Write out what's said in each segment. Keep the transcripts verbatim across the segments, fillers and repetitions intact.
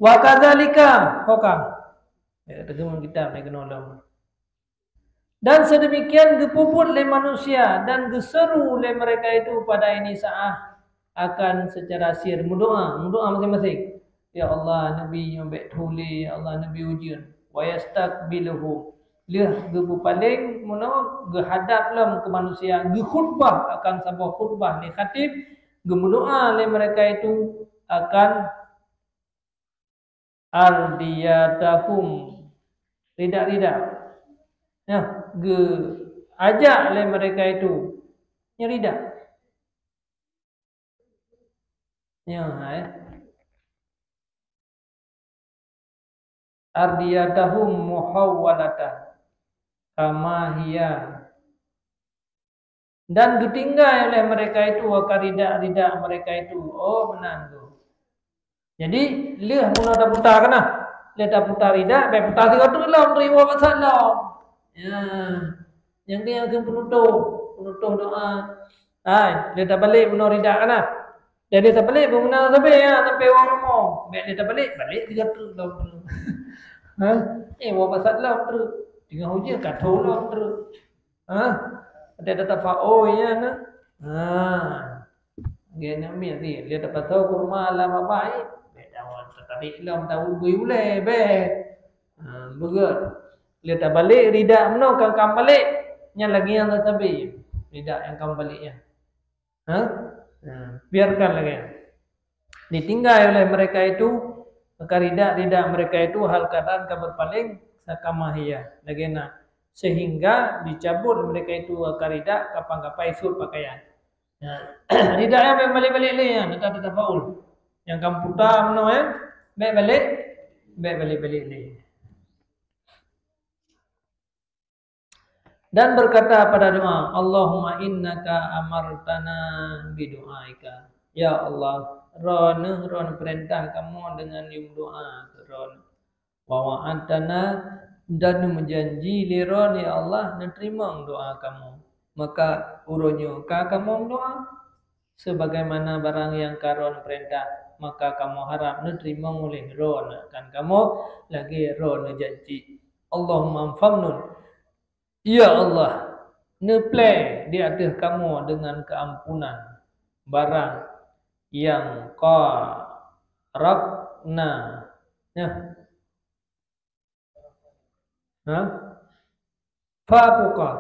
Wa kadzalika, ho ka. Ya, teugeumong kitab ni keunoe lom. Dan sedemikian geupeubuet lé manusia dan geuseuru lé mereka itu pada ini saat akan secara sir meudoa, meudoa masing-masing. "Ya Allah, neubi nyoe bék thulé, ya Allah, neubi ujeuen." Wa yastaqbiluhu. Lheueh geupeupaleng meunoe geuhadap lom keu manusia, geukhutbah akan saboh khutbah lé khatib, geumeudoa lé mereka itu akan ardiyatahum, ridak-ridak. Nah, geuajak lé mereka itu nyeridak. Ya, hai. Ardiyatahum muhawwalatan kama hiya. Dan geutinggai oleh mereka itu akan ridak-ridak mereka itu. Oh, meunan tu. Jadi, lheueh meunoe taputa ka na. Lheueh taputa ridak, bék puta sigoe teuk lom, riwoe pasat lom. Ya. Nyang dia akan penutup, penutup doa. Hai, lheueh tabalek meunoe ridak ka na. Jadi tabalek beuna sabe ya, sampai wang rumoh. Bék dia tabalek, balek tiga tu lom tu. Ha? Eh, wang pasat lom tu. Tengah ujian ka tho lom tu. Ha? Ada tetap fa'o ya na. Ha. Gena mi ti, dia dapat tahu kurma lama baik. Bék tahu tetapi lom tahu bui ulai bék. Ha, beugét. Dia tabalek ridak meunoe kan kam balek. Nyang lagi nyang tasabe. Ridak nyang kam balek ya. Ha? Nah, biarkan lagi. Ditinggai oleh mereka itu, maka ridak-ridak mereka itu hal keadaan ka berpaling sakamahia, lagée na, sehingga dicabut mereka itu akan ridak kapan-kapan isut pakaian. Nah, ridak yang baik balik-balik lé, ya, tetap tetap faul. Yang kamu putar meunoe, ya, baik balik, baik balik-balik lé. Dan berkata pada doa, "Allahumma innaka amartana bidu'aika." Ya Allah, Droeneuh, Droeneuh peurintah kamoe deungon yum doa keu Droeneuh. "Wa wa'adtana," dan meujanji lé Droeneuh, ya Allah, neuteurimong doa kamoe. Maka uroe nyoe ka kamoe meudoa. Sebagaimana barang nyang ka Droeneuh peurintah, maka kamoe harab neuteurimong uléh Droeneuh akan kamoe lagée Droeneuh janji. Allahumma famnun, ya Allah, neuplée di ateueh kamoe deungon keuampunan barang nyang qarabna, nyan. Ha? Fa buka.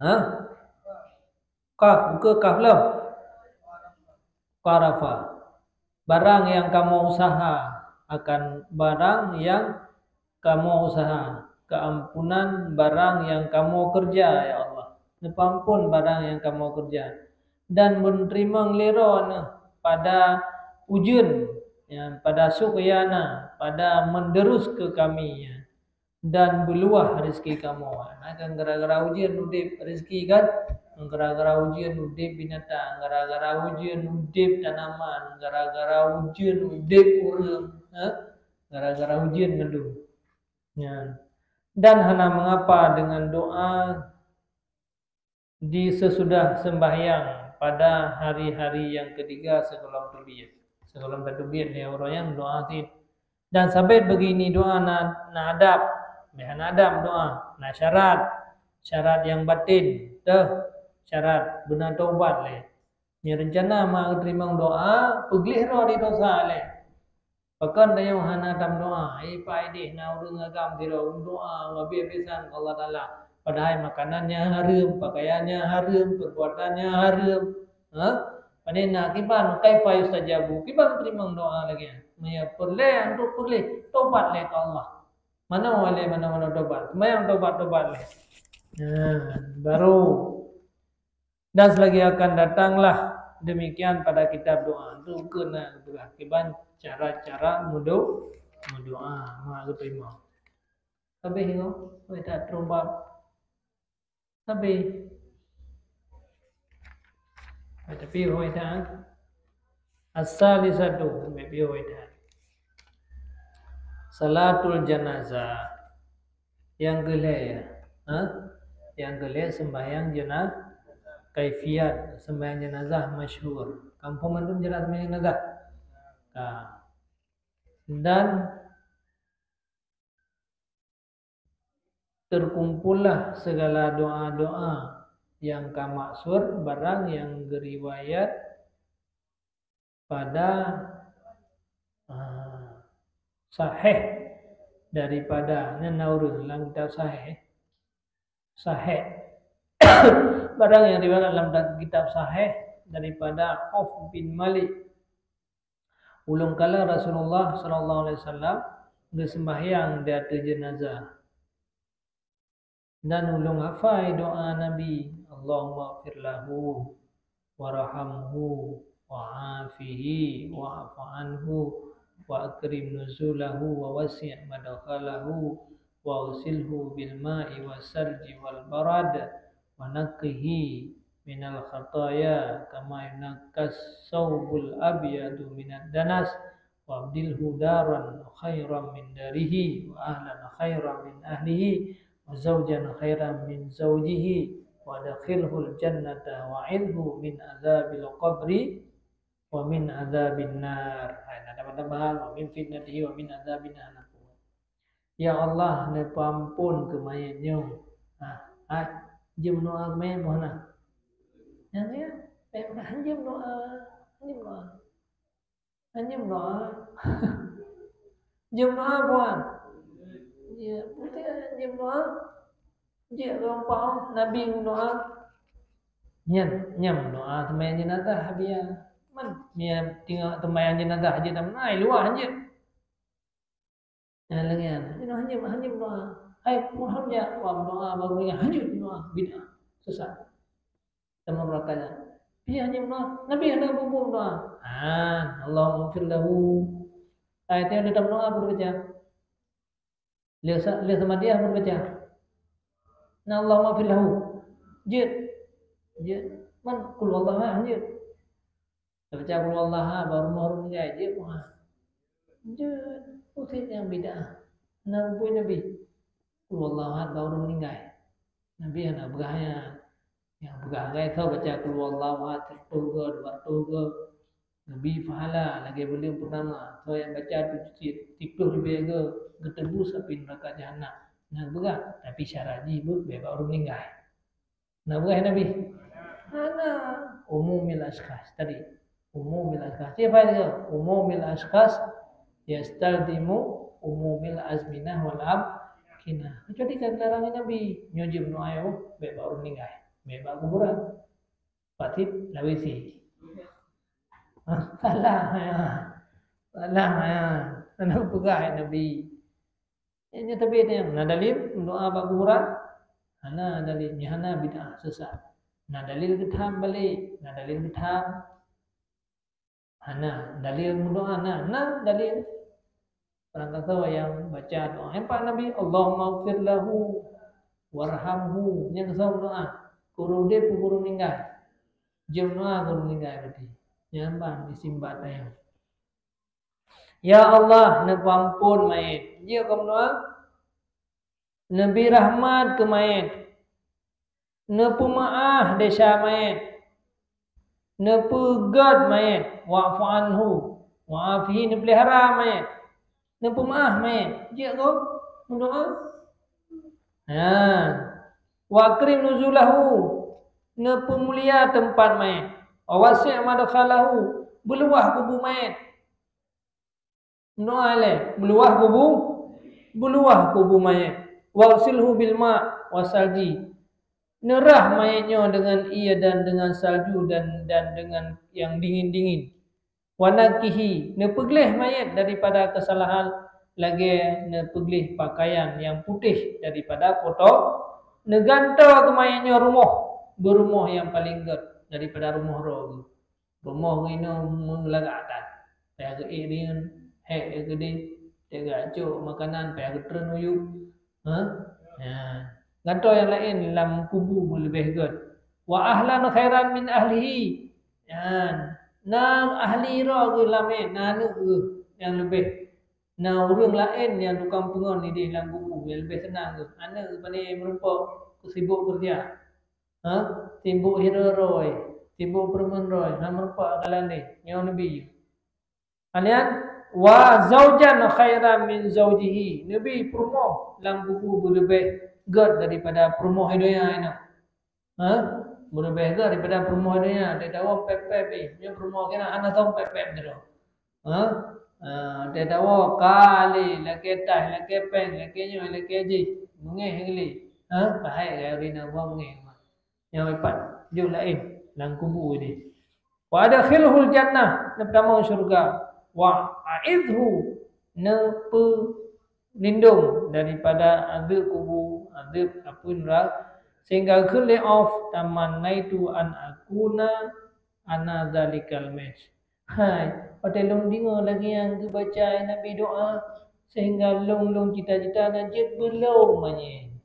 Ha? Kaf, buka kaf lom. Qarafa. Barang nyang kamoe usaha, akan barang nyang kamoe usaha, keuampunan barang nyang kamoe keureuja, ya Allah. Neupeuampon barang nyang kamoe keureuja. Dan meuteurimong lé Droeneuh pada ujeuen, ya, pada sukyana, pada meudeurus keu kami, ya. Dan beuluwah rezeki kamoe. Nah, kan gara-gara ujeuen udeb rezeki kan? Gara-gara ujeuen udeb binatang, gara-gara ujeuen udeb tanaman, gara-gara ujeuen udeb ureuëng, ha? Gara-gara ujeuen mandum. Ya. Dan hana mengapa dengan doa di sesudah sembahyang pada hari-hari yang ketiga sebelum teubiet. Sebelum teubiet lé uroe nyan doa cit. Dan sabet begini doa na, na adab. Meuhana adab doa, na syarat. Syarat yang batin, teuh syarat beuna taubat lé. Nyang rencana ma teurimong doa, peugleh roh di dosa lé. Pakon tanyoe hana tameudoa? Hai, paideh na ureuëng agam sidroe doa habéh-habésan keu Allah Taala. Padahai makanannya hareuem, pakaiannya hareuem, perbuatannya hareuem. Ha? Pane na kiban kaifa yustajabu? Kiban teurimong doa lagée? Meunyoe peureulée untuk peugleh, tobat lé keu Allah. Mana walé mana-mana tobat? Semayang tobat-tobat lé. Nah, baru Dan selagi akan datanglah demikian pada kitab doa. Tu keunan peugah kiban cara-cara meudo-, meudoa, ma geuteurimong. Habéh nyoe, wai that trombab. Habéh. Tapi wai that. As-salisatu, bek piôh dah. Salatul janazah. Nyang keulhèe, ha? Nyang keulhèe sembahyang jena-, kaifiat sembahyang jenazah masyhur. Kampung mandum jelas sembahyang jenazah. Ka. Dan terkumpullah segala doa-doa yang ka maksur, barang yang geriwayat pada, ah, sahih daripada, nyan na ureuëng lam kitab sahih, sahih. Barang yang riwayat lam kitab sahih daripada Auf bin Malik. Ulôn kala Rasulullah sallallahu alaihi wasallam geuseumbahyang di ateueh jeunazah. Dan ulôn hafai doa Nabi, "Allahumma ighfir lahu, warhamhu, wa'afihi, wa'fu anhu, wa akrim nuzulahu, wa wasi' madkhalahu, wa ghsilhu bil ma'i was salji wal barad, wa naqqihi minal khataya kama yunaqqa saubul abyadu minad danas, wa abdilhu daran khairan min darihi, wa ahlan khairan min ahlihi, wa zaujan khairan min zaujihi, wa adkhilhul jannata, wa a'idhhu min adzabil qabri, wa min adzabin nar." Hai, na tambah-tambahan, "Wa min fitnatihi, wa min adzabin nar." Ya Allah, neupeuampôn keu manyét nyoe. Ha, hai, jeuem doa keu manyét boh na. Nyang ya, eh, hanjeuem doa, hanjeuem doa. Hanjeuem doa. Jeuem doa buan. Ya, beutôi hanjeuem doa. Jeuet keu umpama Nabi ngon doa. Nyan, nyan doa seumayang jenazah biasa. Man, nyan teungoh seumayang jenazah jeuet, na ai luwah jeuet. Nah, lagèe nyan. Inoe hanjeuet, hanjeuet doa. Hai, Muhammad, ya, wah, doa baru ingat. Hanjeuet doa, bid'ah, sesat. Teuma beurangkat nyan. Pi hanjeuet doa, Nabi hana bubuet doa. Ah, Allahumma ighfir lahu. Hai, tiap dalam doa pun baca. Lé sa-, lé samadiyah pun baca. Na Allahumma ighfir lahu. Jeuet. Jeuet. Man, qul huwallahu ahad, jeuet. Baca qul huwallahu ahad, baru ureueng meuninggai, jeuet, Muhammad. Jeuet, uteuk nyang bid'ah. Na bubuet Nabi. Qul huwallahu ahad, baru ureueng meuninggai. Nabi hana peugah nyan. Nyang peugah lagèe soe baca qul huwallahu ahad, siratoh goe, dua ratus goe. Geubri pahala lagèe buleuen purnama. Soe nyang baca tujoh si-, siplôh ribèe goe, geuteubus api neuraka jahanam. Na peugah, tapi syarat jih beuet bak ureueng meuninggai. Na peugah Nabi? Hana. Umumil asyikhas tadi. Umumil asyikhas. Siapa itu? Umumil asyikhas yastalzimu umumil azminah wal amkinah. Kecuali ka geularang Nabi, nyoe jeuem doa, bèk bak ureueng meuninggai, bèk bak kuburan. Pasti lawisi. Ah, salah, ya. Salah, ya. Hana peugah Nabi. Nyan tapi nyan, na dalil doa bak kuburan? Hana dalil, nyan hana bid'ah, sesat. Na dalil geutham balek, na dalil geutham. Hana dalil meudoa, na, na dalil. Barangkasoe nyang baca doa, nyan pat Nabi, "Allahumma ighfir lahu warhamhu." Nyan soe doa. Keu ureueng udép, keu ureueng meuninggai. Jeuem doa keu ureueng meuninggai berarti. Nyan ban isimbat ayat. Ya Allah, neupeuampôn manyét. Jeuet keu meudoa. Neubri rahmat keu manyét. Neupeumeu'ah desya manyét. Neupeugét manyét. Wa'fu anhu. Wa'afihi, neupeulihara manyét. Neupeumeu'ah manyét. Jeuet keu meudoa. Ha. Wa akrim nuzulahu. Neupeumulia teumpat manyét. Wa wasi' madkhalahu. Beuluwah kubu manyét. Meudoa lé, beuluwah kubu, beuluwah kubu manyét. Waghsilhu bil ma' was salji. Neurah manyét nyoe deungon ié dan deungon salju dan, dan deungon nyang dingin-dingin. Wa naqqihi, neupeugleh manyét daripada keusalahan lagée neupeugleh pakaian nyang putéh daripada koto. Neugantoe keu manyét nyoe rumoh, beurumoh nyang paleng gét daripada rumoh droe geuh. Rumoh geuh inoe meulagak that. Payah geuék deungon hék keudeh, teuga cok makanan, payah geutreun u yup. Ha? Ya. Gantoe nyang laén lam kubu beuleubeh gét. Wa ahlan khairan min ahlihi. Nyan. Na ahli droe geuh lam, na aneuk geuh nyang leubeh. Na ureuëng laén nyang tukang peungon idéh lam kubu nyang leubeh seunang geuh. Aneuk geuh pane meurumpok, sibok keureuja. Ha? Sibok hireue droe, sibok peureumeun droe, hana meurumpok akalan deh. Nyoe Nabi. Kalian, Wa zaujan khairan min zaujihi. Neubi peurumoh lam kubu beuleubeh gét daripada peurumoh di donya nyoe. Ha? Beuleubeh gét daripada peurumoh di donya. Teudawa pép-pép, eh. Nyoe peurumoh kira hana song pép-pép tu. Ha? Ha, teudawa kali, lakée taih, lakée péng, lakée nyoe, lakée jih. Beungéh geuh lé. Ha? Pahai gaya ureueng inong beungéh. Nyang ipat, jeuet laén lam kubu nyoe. Wa adkhilhul jannah, neutamong syeuruga. Wa a'idhu, neupeulindong daripada azeueb kubu, azeueb apui neuraka, sehingga kheun lé Auf, tamannaitu an akuna ana dzalikal mayyit. Hai, watée lôn deungoe lagée nyang geubaca Nabi doa, sehingga lôn, lôn cita-cita na jeuet beulom manyét.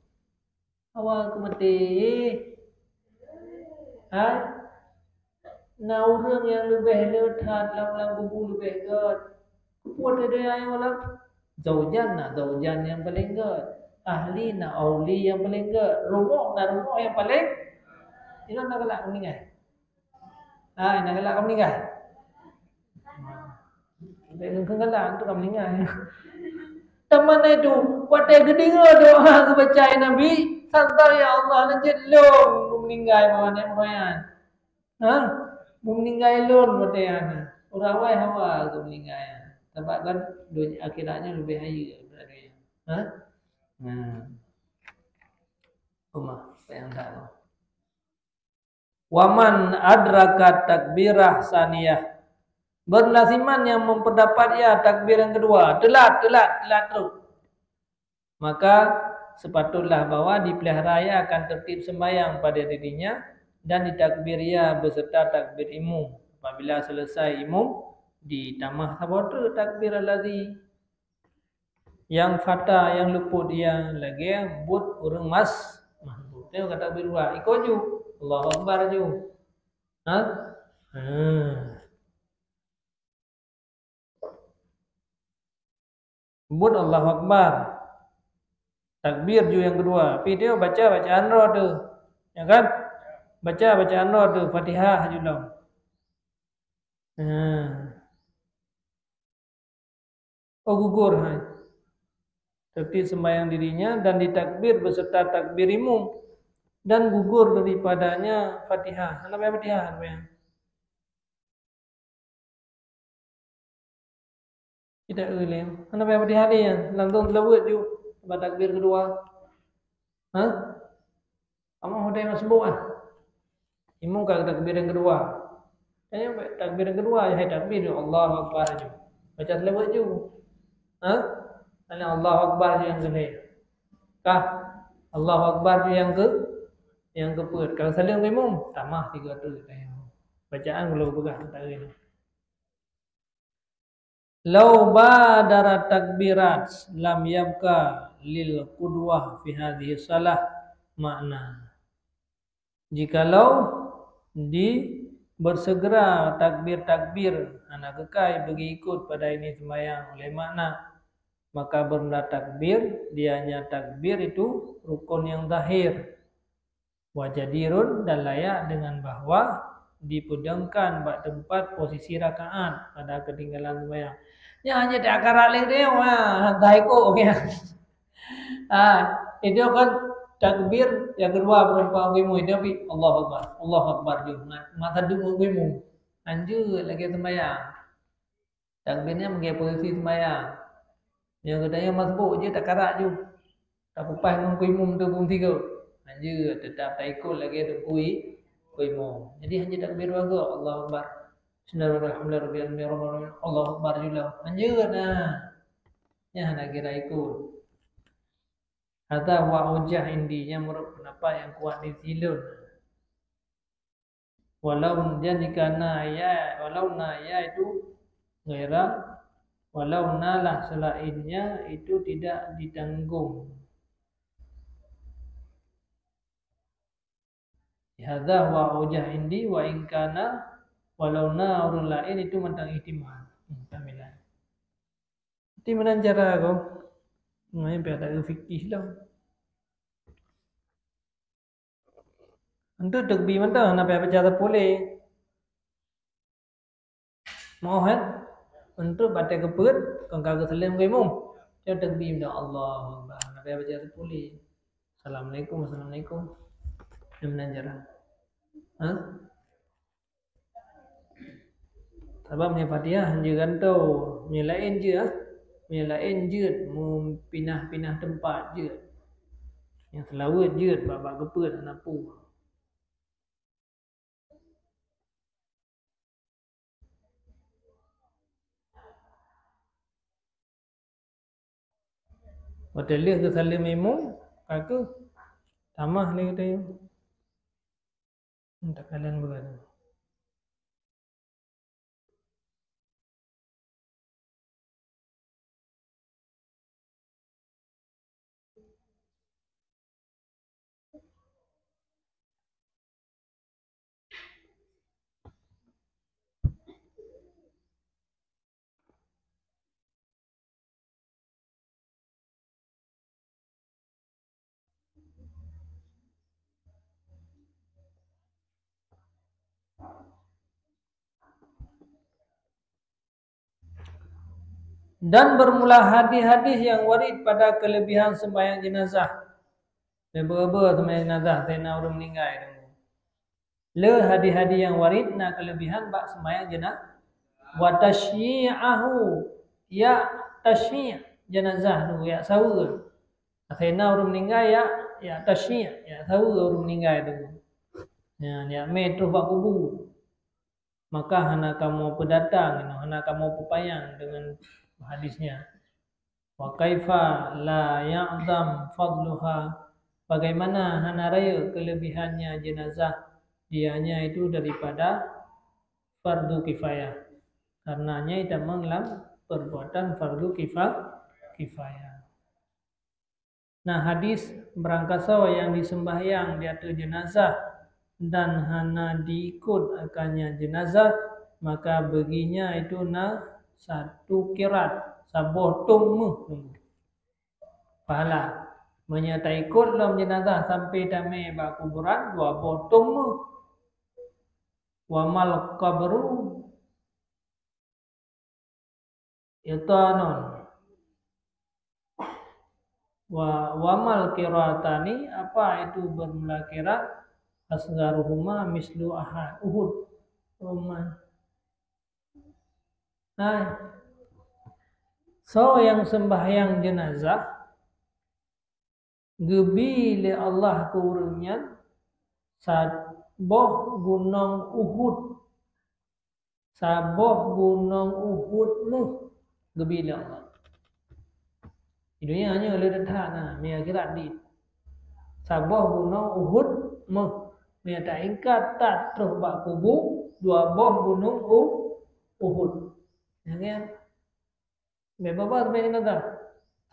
Awai keu maté. Hai, na ureuëng nyang leubeh le that lam, lam kubu leubeh gét. Keupeue teuh donya nyoe lam? Zaujan na zaujan nyang paleng gét. Ahli na ahli nyang paleng gét. Rumoh na rumoh nyang paleng. Ilôn na galak meuninggai. Hai, na galak ka meuninggai. Bèk keu galak, tu ka meuninggai. Tamannaitu, watée geudeungoe doa geubaca Nabi, santai ya Allah, na jeuet lôn meuninggai bak aneuk moyan. Ha? Meuninggai lôn watée nyan. Ureuëng awai hawa keu meuninggai. Sabab kan donya akhiratnya lebih hayeu daripada dunia. Ha? Nah. Umah, sayang tak. Waman adraka takbirah saniyah. Beunasiman nyang meupeurdapat ia takbir nyang keudua, teulat, teulat, teulat trok. Maka sepatutlah bahwa dipelihara ia akan tertib sembahyang pada dirinya dan ditakbir ia beserta takbir imum. Apabila selesai imum, ditamah saboh treuk takbir allazi. Nyang fata, nyang luput ia lagée buet ureuëng mas-, masbuk. Tengok kata berdua, ikot ju. Allahu Akbar ju. Ha? Ha. Buet Allahu Akbar. Takbir ju nyang keudua. Tapi dia baca bacaan roh tu. Ya kan? Baca bacaan roh tu, Fatihah ju lom. Ha. Oh, gugur, hai. Tertib sembahyang dirinya dan ditakbir beserta takbir imum dan gugur daripadanya Fatihah. Hana payah Fatihah, hana payah. Tidak boleh. Hana payah Fatihah dia. Langsung teulaweuet ju bak takbir keudua. Ha? Kamoe hodai masbuk ah. Imum ka takbir nyang keudua. Tanya takbir nyang keudua, hai takbir, Allahu Akbar ju. Baca seulaweuet ju. Ha? Hana Allahu Akbar ju nyang keulhèe. Kah? Allahu Akbar ju nyang ke, nyang keupeuet. Ka saleuem imum, tamah tiga tu. Bacaan ulôn peugah tadi. Lau badara takbirat lam yabqa lil qudwah fi hadhihi shalah makna. Jikalau di bersegera takbir-takbir hana keukai bagi ikut pada ini sembahyang oleh makna, maka bermula takbir, dianya takbir itu rukun yang zahir. Wa jadirun, dan layak dengan bahwa dipeudongkan bak teumpat posisi rakaat pada keutinggalan seumayang. Nyan hanya di akarat lé dia, wah, hantai kok, ya. Ah, itu kan takbir nyang keudua beureumpang ngon imum, tapi Allahu Akbar, Allahu Akbar juga. Masa duduk ngon imum, lanjut lagi seumayang. Takbir nyan meunyoe posisi seumayang. Nyang geutanyoe masbuk jeuet takarak ju. Tapeupah ngon keu imum tu bungtiga. Hanjeuet, teutap taikot lagée teungku i-, keu imum. Jadi hanjeuet takbir dua goe, Allahu Akbar. Bismillahirrahmanirrahim. Allahu Akbar jula. Hanjeuet na. Nyan hana kira ikot. Hadza huwa aujah indi, nyan meunurot peundapat nyang kuat di sisi lôn. Walau, dan jika na ya, walau na ya itu ghaira, walau na lah selainnya itu tidak ditanggung. Hadza huwa aujah indi wa in kana, walau na ureuëng laén itu mantong ihtimal. Hmm, tampilan. Jadi meunan cara ko. Ngai pih ada fikih lah. Untuk takbir mantong, hana payah baca sapeue lé. Moh, eh? Untuk batai keupeuet, kon ka geusaleuem keu imum. Cok takbir dah, Allahu Akbar. Nabi baca sepuluh. Assalamualaikum, assalamualaikum. Dia menanjaran. Ha? Sabab meunyoe Fatihah han jeuet gantoe, meunyoe laén jeuet, ah. Meunyoe laén jeuet, meupinah-pinah teumpat jeuet. Nyang seulaweuet jeuet, bak-bak keupeuet hana peue. Watèe lheueh geusaleuem imum, ka keuh tamah lé geutanyoe. Takalon bukan. Dan bermula hadis-hadis yang warid pada kelebihan sembahyang jenazah. Beubeuet-beuet sembahyang jenazah, Saidina ureueng meuninggai. Le hadis-hadis nyang warid na keulebihan bak seumayang jeuna-, wa tasyyi'ahu, ya tasyyi' jenazah tu, ya saweue. Akhirnya ureueng meuninggai ya, ya tasyyi', ya saweue ureueng meuninggai tu. Ya, ya mé troh bak kubu. Maka hana kamoe peudatang, hana kamoe peupanyang deungon hadis nyan. Wa kaifa la ya'zam fadluha, bagaimana hana rayeuk keulebihannya jenazah, dianya itu daripada fardu kifayah, karena nyan tamong lam perbuatan fardu kifa-, kifayah. Nah, hadis, barangkasoe nyang diseumbahyang di ateueh jenazah dan hana diikot akannya jenazah, maka baginya itu na satu qirat, saboh tông méuh pahala. Meunyoe taikot lom jenazah sampai tamé bak kuburan, dua boh tông méuh. Wa mal qabru qitanun. Wa, wa mal qiratani, apa itu bermula qirat? Asgharuhuma mislu ahad Uhud. Roma. Hai. Soe nyang seumbahyang jenazah, geubi lé Allah keu ureueng nyan saboh gunong Uhud. Saboh gunong Uhud méuh geubi lé Allah. Di dunia nyoe le that na, mi akhirat di. Saboh gunong Uhud méuh. Mi taingkat that troh bak kubu, dua boh gunong U-, Uhud. Nyan kan? Bèk babah sampai jenazah.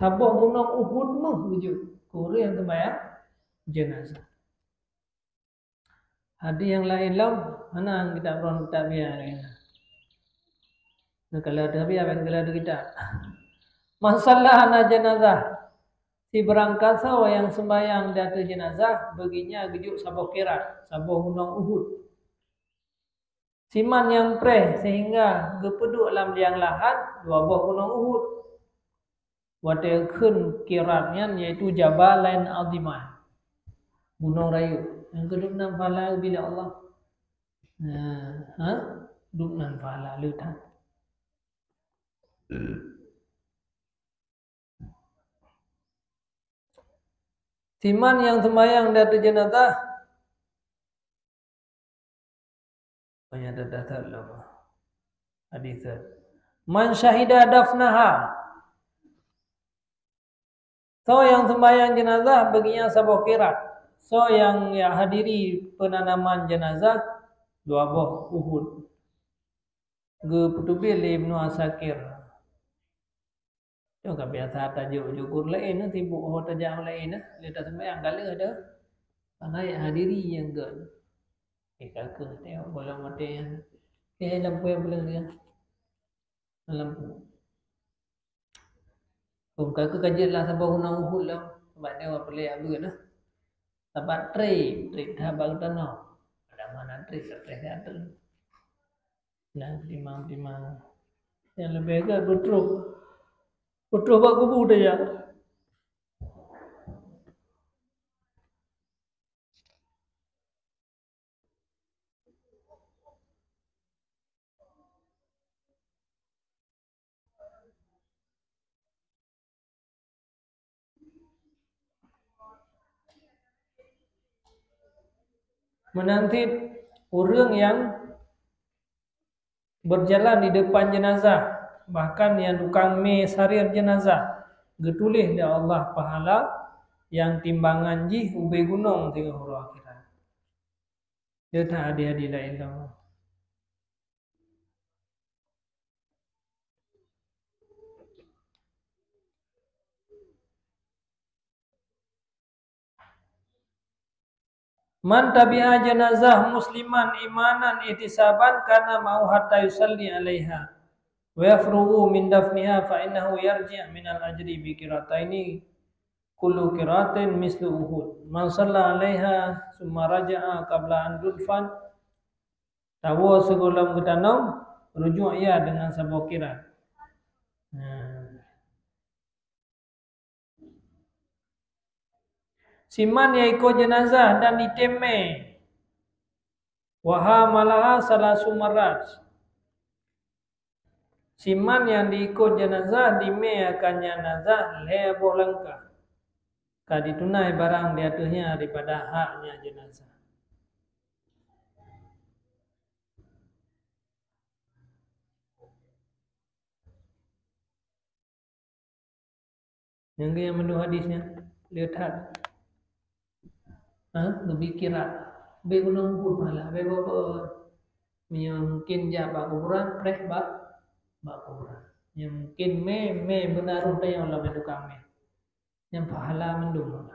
Saboh gunong Uhud méuh geujok keu ureueng nyang seumbahyang jenazah. Hadis nyang laén lom, hana kitab ron kitab biaya laén. Neukalon teuh biaya, ban kalon teuh kitab. Man shalla ala janazah, sibarang kasoe nyang seumbahyang di ateueh jenazah, baginya geujok saboh qirat, saboh gunong Uhud. Siman nyang preh sehingga geupeuduek lam liang lahat dua boh gunong Uhud. Watèe kheun qirat nyan, yaitu jabalan aziman, gunong rayeuk. Nyang keuh dum nan pahala geubi lé Allah. Nah, ha? Dum nan pahala le that. Siman nyang seumbahyang di ateueh jenazah. Banyak dah, dah, dah lama. Hadis. Man syahida dafnaha. Soe nyang seumbahyang jenazah, baginya saboh qirat. Soe nyang, nyang hadiri peunanaman jenazah, dua boh Uhud. Geupeuteubiet lé Ibnu Asakir. Nyoe ka biasa tajok-jok laén, sibuk ho tajak laén, lé taseumbahyang ka lheueh dah. Padahai hadiri nyang gèt. Eh, ka keuh tengok bola mata nyan. Eh, lampu nyang peuleueh dia. Lampu. Hom ka keuh ka jeuet lah saboh gunong Uhud lah. Sabab dia awak peuleueh abeuet lah. Sabab trép, trép that bak geutanyoe. Ada mana trép, trép that tu. Nah, timang-timang. Nyang leubeh gét beutroh. Beutroh bak kubu tajak. Meunan cit ureuëng nyang berjalan di depan jenazah, bahkan nyang tukang mé sarir jenazah, geutuléh lé Allah pahala nyang timbangan jih ubé gunong singoh uroe akhirat. Jeuet that hadis-hadis laén lom. Man tabi'a janazah musliman imanan ihtisaban kana ma'ahu hatta yusalli 'alaiha wa yafrughu min dafniha fa innahu yarji' minal ajri bi qirataini kullu qiratin mislu Uhud. Man shalla 'alaiha tsumma raja'a qabla an tudfan, tawoe sigohlom geutanom, rujuk ia deungon saboh qirat. Nah. Siman nyang ikot jeunazah dan item mé. Wa hamalaha salasu marrat. Siman nyang diikot jeunazah dimé akan jeunazah lhée boh langkah. Ka ditunai barang di ateueh nyan daripada hak nyan jeunazah. Nyang geuh nyang mandum hadis nyan le that. Ha, geubri qirat. Bèk gunong buet pahala, bèk buet. Meunyoe mungken jak bak kuburan, preh bak, bak kuburan. Nyang mungken mé, mé beuna roh tayong lam tukang mé. Nyang pahala mandum.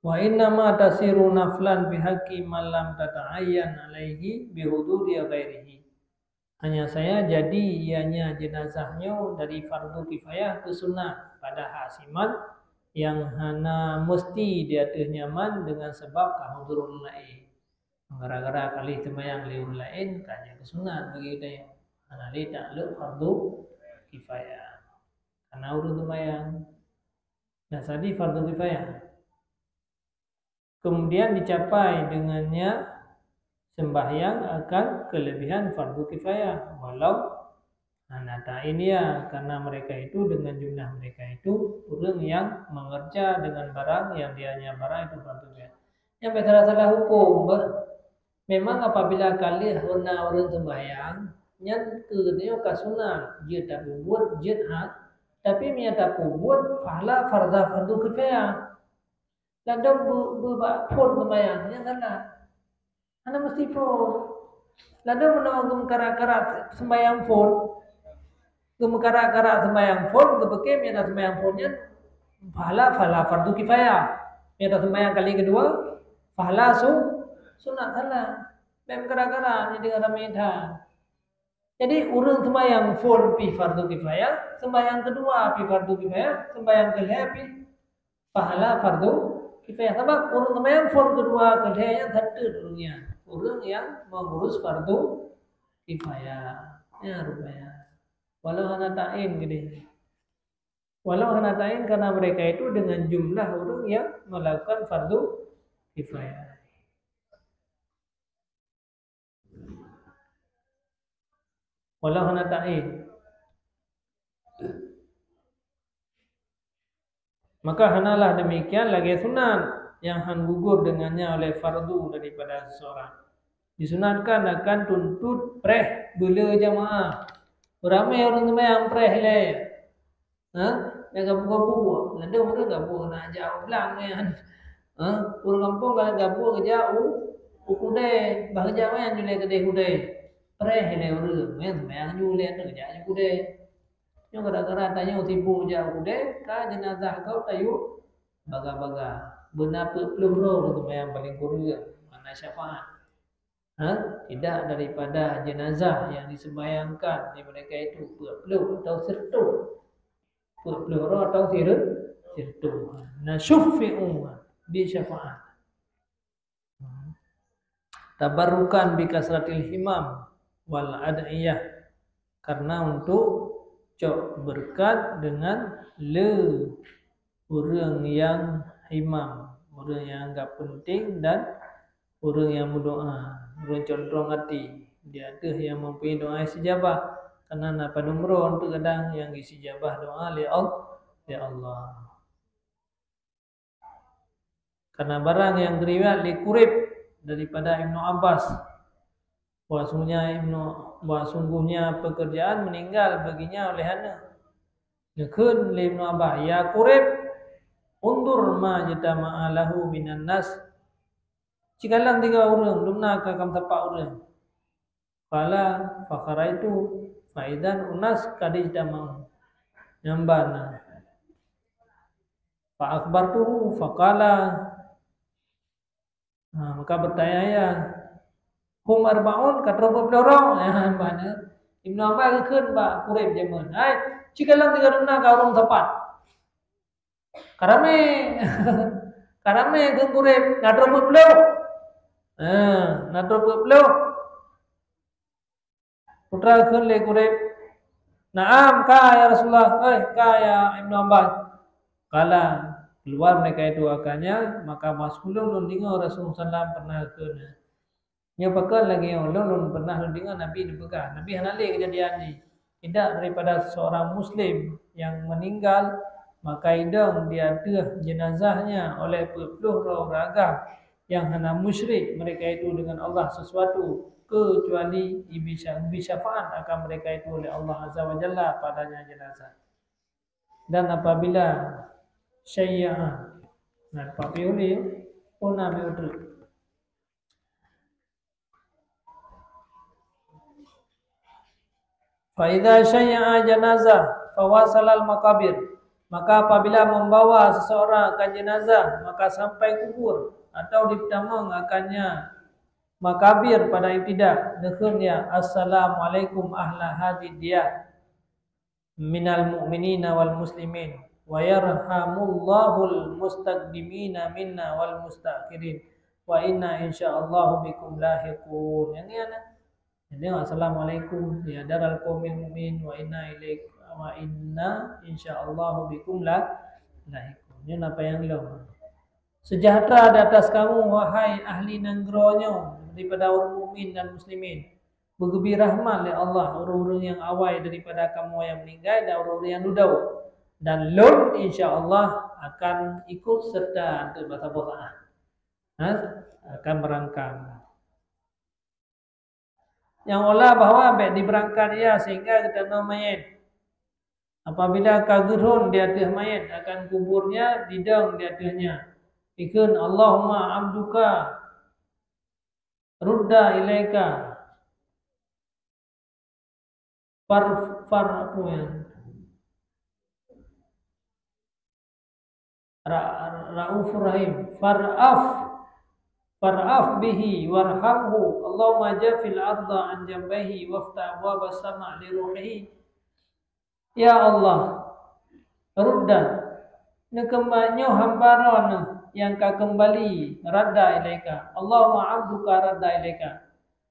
Wa innama tasiru naflan fi haqqi man lam tata'ayyan alaihi bi huduri ghairihi. Hanya saja jadi ianya jenazah nyoe dari fardu kifayah ke sunat pada hak siman yang hana mesti di ateueh nyan man dengan sebab ka hudurul lain. Gara-gara ka lheueh teumayang lé ureuëng laén, ka nyan keusunat bagi geutanyoe. Hana lé taklok fardu kifayah. Karena ureuëng teumayang. Nah, jadi fardu kifayah. Kemudian dicapai dengannya sembahyang akan kelebihan fardu kifayah, walau hana ta'in ia, karena mereka itu, dengan jumlah mereka itu, ureuëng nyang mengerja dengan barang yang dianya barang itu fardu kifayah. Nyan bèk salah-salah huköm, bah. Memang apabila ka lheueh na ureuëng seumbahyang, nyan keu geutanyoe ka sunat, jeuet tapeubuet, jeuet han, tapi meunyo tapeubuet, pahala farza fardu kifayah. Ladôm beu-, beu bak phôn seumbahyang, nyan salah. Hana meusti phôn. Ladôm meunoe geumeukarat-karat seumbahyang phôn. Geumeukarat-karat seumbahyang phôn, geupeuké meunyo taseumbahyang phôn nyan pahala, pahala fardu kifayah. Meunyo taseumbahyang kali keudua, pahala su-, sunat salah. Bèk meukarat-karat, nyan deungon ramé that. Jadi, ureuëng seumbahyang phôn pih fardu kifayah, seumbahyang keudua pih fardu kifayah, seumbahyang keulhèe pih pahala fardu kifayah. Sabab ureuëng seumbahyang phôn keudua, keulhèe nyan sateut ureuëng nyan. Ureuëng nyang mengurus fardu kifayah. Nyan rupanya. Walau hana ta'in keudeh. Walau hana ta'in, karena mereka itu dengan jumlah ureuëng yang melakukan fardu kifayah. Walau hana ta'in. Maka hanalah demikian lagèe sunat nyang han gugur dengannya oleh fardu daripada seseorang. Disunatkan akan tuntut preh beuleu jamaah. Beuramé ureuëng seumbahyang preh ilèe. Ha? Nyang gabuk-gabuk. Ladôm ureuëng gabuk na jak u blang nyan. Ha? Ureuëng gampông galak gabuk geujak u, u keudè. Bah geujak nyan julè keudè keudè. Preh ilèe ureuëng. Nyan seumbahyang ju lé nyan geujak ju keudè. Nyoe gara-gara tanyoe sibuk jak u keudè, ka jeunazah gob tayue baga-baga. Beuna peuet ploh droe ureuëng seumbahyang paléng kureueng, mana syafaat. Ha? Tidak daripada jenazah yang disembahyangkan di mereka itu peuet ploh atau sireutôh. Peuet ploh droe atau sire-, sireutôh. Na syuffi'u. bri syafaat. Tabarrukan bi kasratil himam wal ad'iyah, karena untuk cok beureukat deungon le ureuëng nyang himam, ureuëng nyang anggap peunténg dan ureuëng nyang meudoá, ureuëng condrong até. Di ateueh nyang mempunyai doá istijabah, karena na padum droe teuk kadang nyang geusijabah doá lé Al-, lé Allah. Karena barang nyang geuriwayat lé Kurayb daripada Ibnu Abbas, bahwasungnya Ibnu, bahwasungguhnya pekerjaan meninggal baginya oleh aneuk. Neukheun lé Ibnu Abbas, "Ya Kurayb, undur ma jatama'a lahu minan nas." Cikalon tiga ureuëng, dumna ka kam tapak ureuëng. Qala, fakharaitu, faidan unas kadijtama'u. Nyang bana. Fa akhbartuhu, faqala. Ha, maka bertanya ia, "Hum arba'un, ka troh peuet ploh droe?" Ha, bana. Ibnu Abbas geukheun bak Kurayb jameun, "Hai, cikalon tiga dumna ka ureuëng sapat." Karamé. Karamé kheun Kurayb, "Na troh peuet ploh?" Ha, "Na troh peuet ploh?" Putra kheun lé Kurayb, "Na'am, ka, ya Rasulullah, eh, ka, ya Ibnu Abbas." Kala, keluar mereka itu akannya, maka maskul lôn deungoe Rasulullah sallam pernah kheun. Nyoe pakon lagée nyoe, lôn, lôn pernah lôn deungoe Nabi neupeugah, Nabi hana lé keujadian jih. Indak daripada seorang muslim yang meninggal, maka idong di ateueh jenazahnya oleh peuet ploh droe ureuëng agam yang hana musyrik mereka itu dengan Allah sesuatu, kecuali ibri sya-, ibri syafaat akan mereka itu oleh Allah Azza wa Jalla padanya jenazah. Dan apabila syai'a, nah, papi uli, pun nabi utruk. Fa idza syai'a janazah fa wasalal maqabir, maka apabila membawa seseorang akan jenazah, maka sampai kubur atau ditamong akannya makabir pada ibtidah, neukheun ya, "Assalamualaikum ahla hadid diyar minal mu'minina wal muslimin, wa yarhamullahul mustaqdimina minna wal mustaakhirin, wa inna insyaallahu bikum lahiqun." Nyang nyan, jadi, "Assalamualaikum ya daral qaumil mu'minin, wa inna ilaik-, wa inna insyaallahu bikum la-, lahiqun." Nyan apa nyang lom. "Sejahtera di atas kamu, wahai ahli nanggroe nyoe, daripada ureuëng mukmin dan muslimin. Beugeubri rahmat lé Allah ureuëng-ureuëng nyang awai daripada kamoe nyang meuninggai dan ureuëng-ureuëng nyang dudoe. Dan lôn, insya Allah, akan ikut serta anteuk basa-basa." Ha? Akan berangkat. Nyang olah bahwa bék diberangkat ia sehingga geutanoh manyét. Apabila ka geurhon di ateueh manyét akan kuburnya, didong di ateuehnya, dikheun, "Allahumma abduka rudda ilaika." Far, far, apa ya? Ra-, Raufur Rahim. Far'af, far'af bihi warhamhu. Allahumma jafil arda an jambaihi waftah abwabas sama' li ruhihi. Ya Allah, rudda, neukeumba-, nyoe hamba droeneuh nyang ka keumbali, radda ilaika. Allahumma abduka radda ilaika.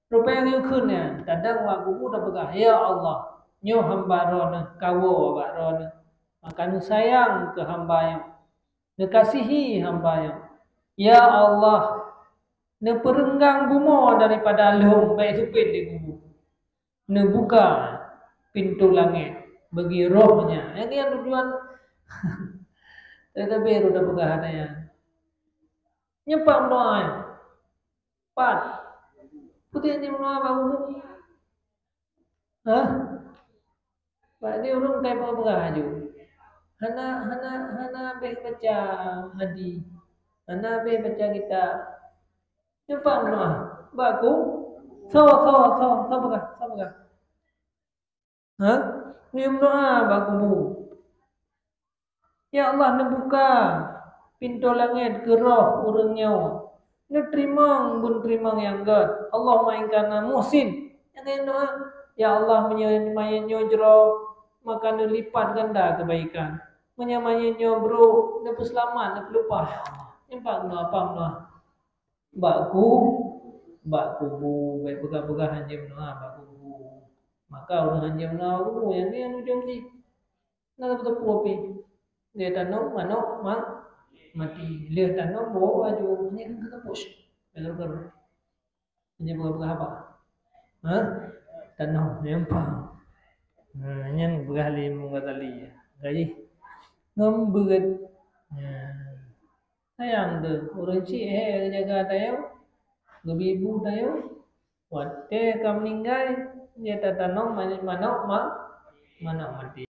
Rupanya ngeukheun nyan, kadang mak guru tapeugah, "Ya Allah, nyoe hamba droeneuh, kawoe bak droeneuh. Maka neusayang keu hamba nyoe, neukasihi hamba nyoe. Ya Allah, neupeureunggang bumoe daripada lhom bék seupiet di guru. Neubuka pintoe langét bagi roh nyan." Nyang nyan tujuan. Tapi roh tapeugah hana nyan. Nyeupang doa nyan. Pat. Putih ni meunoe bak umu. Hah? Bak ni ureuëng kai peugah-peugah aju. Hana, hana, hana habéh baca hadis. Hana habéh baca kitab. Nyeupang meunoe. Bak ku. Sawa, sawa, sawa, sawa peugah, sawa peugah. Ha? Ngieng meudoa bak kubu. Ya Allah, neubuka pintoe langét keu roh ureuëng nyoe. Neuteurimong buet teurimong nyang gét. Allahumma in kana muhsin. Nyang keu doa, ya Allah, meunyoe manyét nyoe jroh, maka neulipat ganda keubaikan. Meunyoe manyét nyoe brok, neupeuseulamat, neupeuleupah, ya Allah. Nyan pat meunoe, pat meunoe. Bak ku, bak kubu, bèk peugah-peugah hanjeuet meunoe bak kubu. Maka ureueng hanjeuet meunoe bak kubu, nyan, nyan ujông jih. Na teupeu-teupeu pih. Lheuh tanom manok ma-, mati. Lheuh tanom boh aju, nyan kan teupeu. Beutôi kan? Hanya peugah-peugah haba. Ha? Tanom, nyan paham. Ha, nyan peugah lé Imam Ghazali. Gaji ngon beuet. Ha. Sayang tu, ureueng chik hé jaga tayong, geubi bu tayong. Watèe ka meuninggai, jeuet tatanom manok, manok ma-, manok mati.